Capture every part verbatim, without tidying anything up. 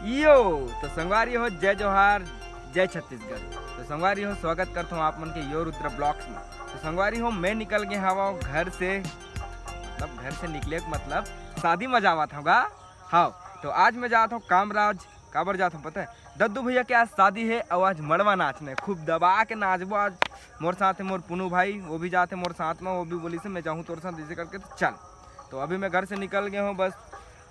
यो, तो संगवारी हो, जय जोहार, जय छत्तीसगढ़। तो संगवारी हो, स्वागत करता हूँ आप मन के यो रुद्र ब्लॉग्स में। तो संगवारी हो, मैं निकल गया हवा घर से, मतलब घर से निकले के मतलब शादी में जावा था गा। हाँ, तो आज मैं जात हूँ कामराज। काबर जात हूँ पता है? दद्दू भैया के आज शादी है और आज मड़वा नाचना है, खूब दबा के नाचबो आज। मोर साथ है मोर पुनू भाई, वो भी जाते मोर साथ में, वो भी बोली से मैं जाऊँ तोर साथ, जैसे करके तो चल। तो अभी मैं घर से निकल गया हूँ, बस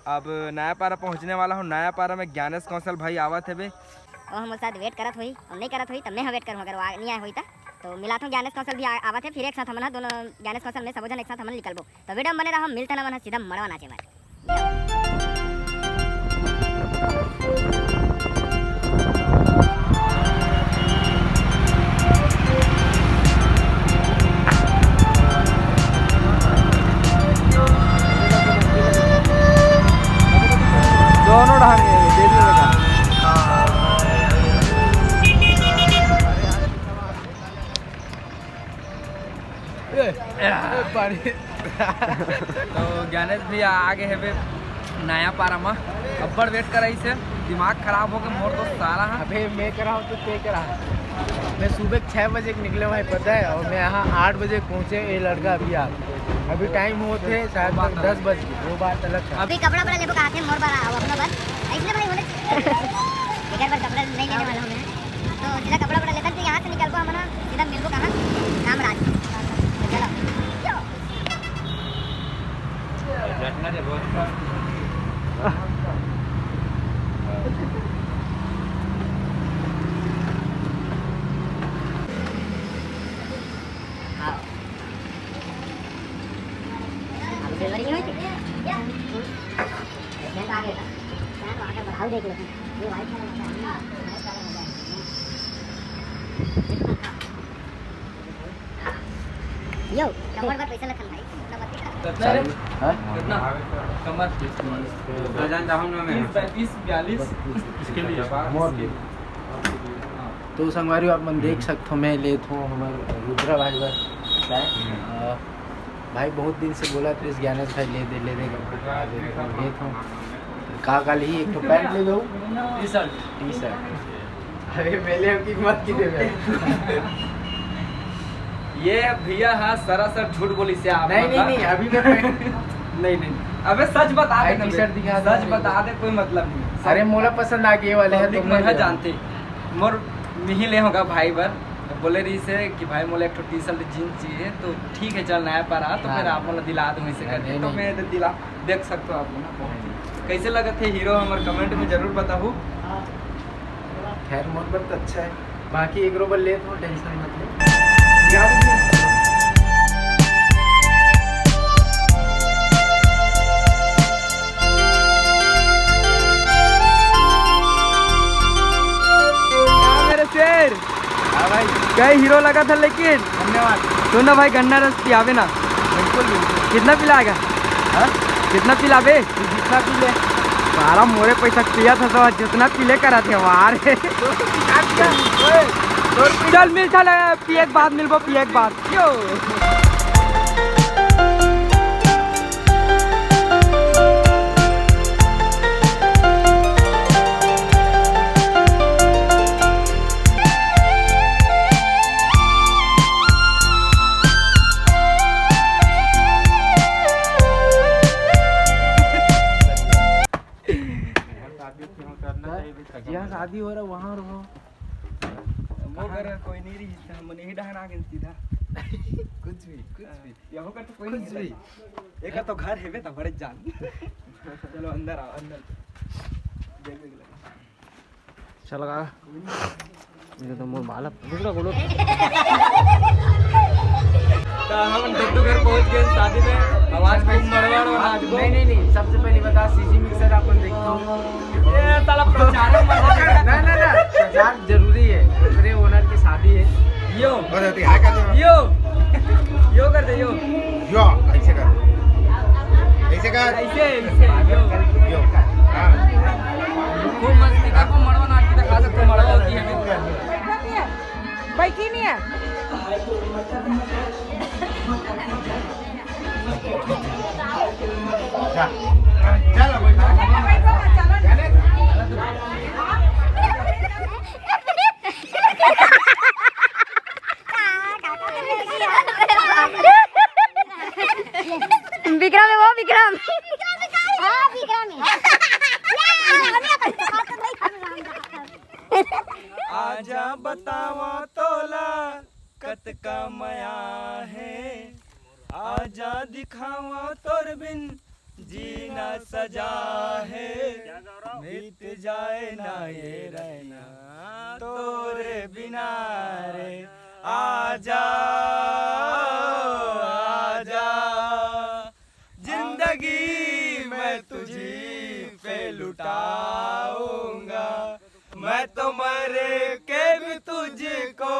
अब नया पारा पहुँचने वाला हूँ। नया पारा में ज्ञानेश कौशल भाई आवत हेबे। वो हम साथ वेट करत होई, और नहीं करत होई तब मैं वेट करूँ, अगर वो आ- नहीं आए होई ता। तो मिलात हूँ ज्ञानेश कौशल भी आ- आवत है, फिर एक साथ हमन ह दोनों ज्ञानेश कौशल में सबो जन एक साथ हमन निकलबो। तो वीडियो में बने रहो, मिलते ना मन ह सीधा मड़वा नाचे बर। दोनों ढांगे देवी बेटा। ए, ए, पानी। तो ज्ञानेश भैया आ गए हेबे नया पारा में। अब्बड़ वेट कराई से दिमाग खराब हो गए मोर तो सारा हा। अबे मैं कराऊँ तो के करा? मैं सुबह छः बजे के निकले भाई, पता है, और मैं यहाँ आठ बजे पहुँचे। ये लड़का अभी आ, अभी टाइम होते शायद वो बात तक दस बज गए, वो बात अलग था। अभी कपड़ा बड़ा लेबो कहा थे मोर बार आओ अपना बार। ऐसे भाई होने एक बार कपड़ा नहीं लेने वाला हूँ मैं। तो सीधा कपड़ा बड़ा लेता हूँ, तो यहाँ से निकल को हम ना सीधा मिलबो कहाँ? कामराज। तो चलो। यो, कमर पर पैसा लखन भाई, इतना मत दिखा। कितना है? हाँ? कितना? कमर। तीस पैंतीस बयालीस। इसके लिए। मोर लिए। हाँ। तो संगवारी हो, आप मन देख सकथो, मैं लेत हूँ हमर रुद्रा भाई बर। अ, भाई बहुत दिन से बोला था इस ज्ञानेश भाई ले दे, ले दे, करके आज लेत हूँ। का का ली? एक ठो पैंट ले दो, टी शर्ट। T shirt. अरे मेले की मत की देवे। ये भैया हा सरासर झूठ बोली से आप नहीं, नहीं, मतलब। नहीं, अभी मैं पैंट नहीं, नहीं, अबे सच बता दे भाई, ना टी शर्ट बे। दिखा दे सच भाई। बता दे, कोई मतलब नहीं। अरे मोला पसंद आ गए वाले हैं, पब्लिक तुम मन नहीं हा ले। जानते। मोर मिही ले होगा भाई बर, बोले रही से कि भाई मोला एक ठो टी शर्ट जींस चाहिए, तो ठीक है चल नया पर आ, तो हाँ। फिर आप मोला दिला दो ऐसे हाँ, करके, नहीं, तो नहीं। मैं दिला देख सकते हो आप लोग ना। कैसे लगत है हीरो हमर कमेंट में जरूर बताहू। खैर मोर बर तो अच्छा है, बाकी एकरो बर ले तो टेंशन मत ले। याद नहीं। मेरे शेर। हाँ भाई। कई हीरो लगा था लेकिन। धन्यवाद। सुन ना भाई, गन्ना रस पियावे ना। बिल्कुल, बिल्कुल। कितना पिलाएगा? हाँ? कितना पिलावे? तू जितना पी ले। सारा मोरे पैसा पिया था तो जितना पीले करा थे वार। ओए, दो रुपये। चल मिल चल, पिए के बाद मिलबो, पिए के बाद। यो। यहाँ शादी हो रहा, वहाँ रहो। वो घर कोई नहीं रही, हम नहीं डहना के सीधा। कुछ भी, कुछ भी। यहाँ का तो कोई नहीं कुछ भी। रहता। एक तो घर है बे, तो बड़े जान। चलो अंदर आओ, अंदर। देख, देख ले। चल गा। ये तो मोर बालक दूसरा बोलो। तो हम दद्दू घर पहुंच गए शादी में। आवाज खूब मड़वाड़ और आज को नहीं, नहीं, नहीं, सबसे पहले बता, सीजी मिक्सर अपन देखो। ये साला प्रचार मत कर। ना, ना, ना, प्रचार जरूरी है। दूसरे ओनर की शादी है। यो। बस होती है, हाय कर दो। यो। यो कर दे, यो। यो, ऐसे कर। ऐसे कर। ऐसे, ऐसे, यो। यो। हाँ। खूब मस्त है। आपको मड़वा नाच के दिखा सकते हो, मड़वा होती है। बैठी नहीं है। चल, चल, अब बैठो, चलो ना। आजा बतावा तोला कतका मया हे, आजा दिखावा तोर बिन जीना सजा हे, बीत जाए ना ये रहना तोरे बिना रे। आजा, आजा, जिंदगी मैं तुझी पे लुटाऊंगा, मैं तो मर के भी तुझको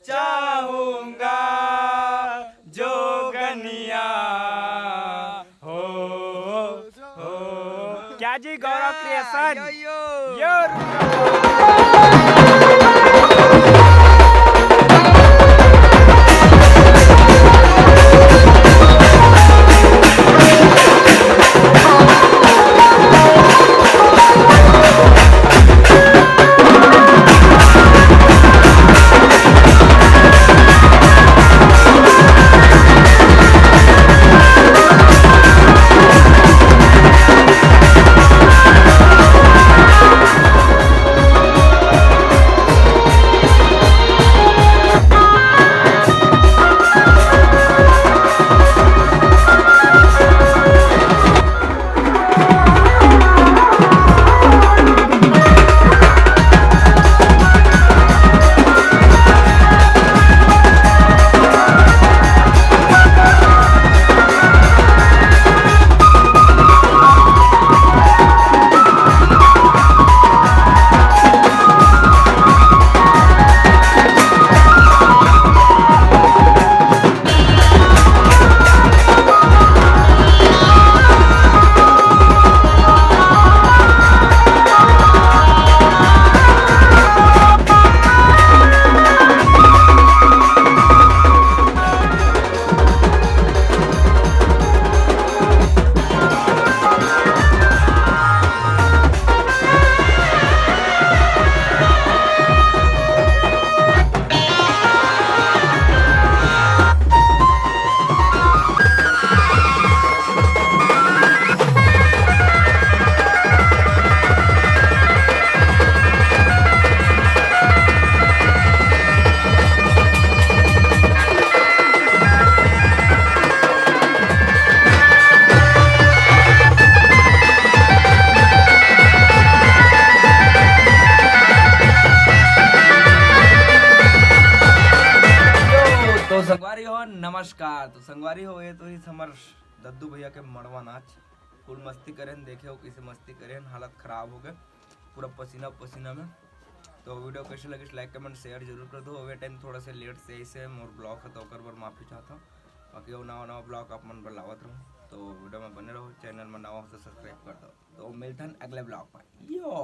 चाहूंगा, जोगनिया हो, हो। क्या जी, गौरव क्रिएशन? यो, यो। यो, रुद्र। तो संगवारी हो, नमस्कार। तो संगवारी हो, ये तो ही हमर दद्दू भैया के मड़वा नाच। फुल मस्ती करेन, देखे हो कैसे मस्ती करेन, हालत खराब हो गए पूरा पसीना पसीना में। तो वीडियो कैसे लगिस, लाइक कमेंट शेयर जरूर कर दो। अवे टाइम थोड़ा से लेट से ऐसे मोर ब्लॉग है तो ओकर बर माफी चाहता हूँ। बाकी वो नवा नवा ब्लॉग आप मन बर लावत रहूँ, तो वीडियो में बने रहो। चैनल में नवा हो तो सब्सक्राइब कर दो। तो मिलथन अगले ब्लॉग में। यो।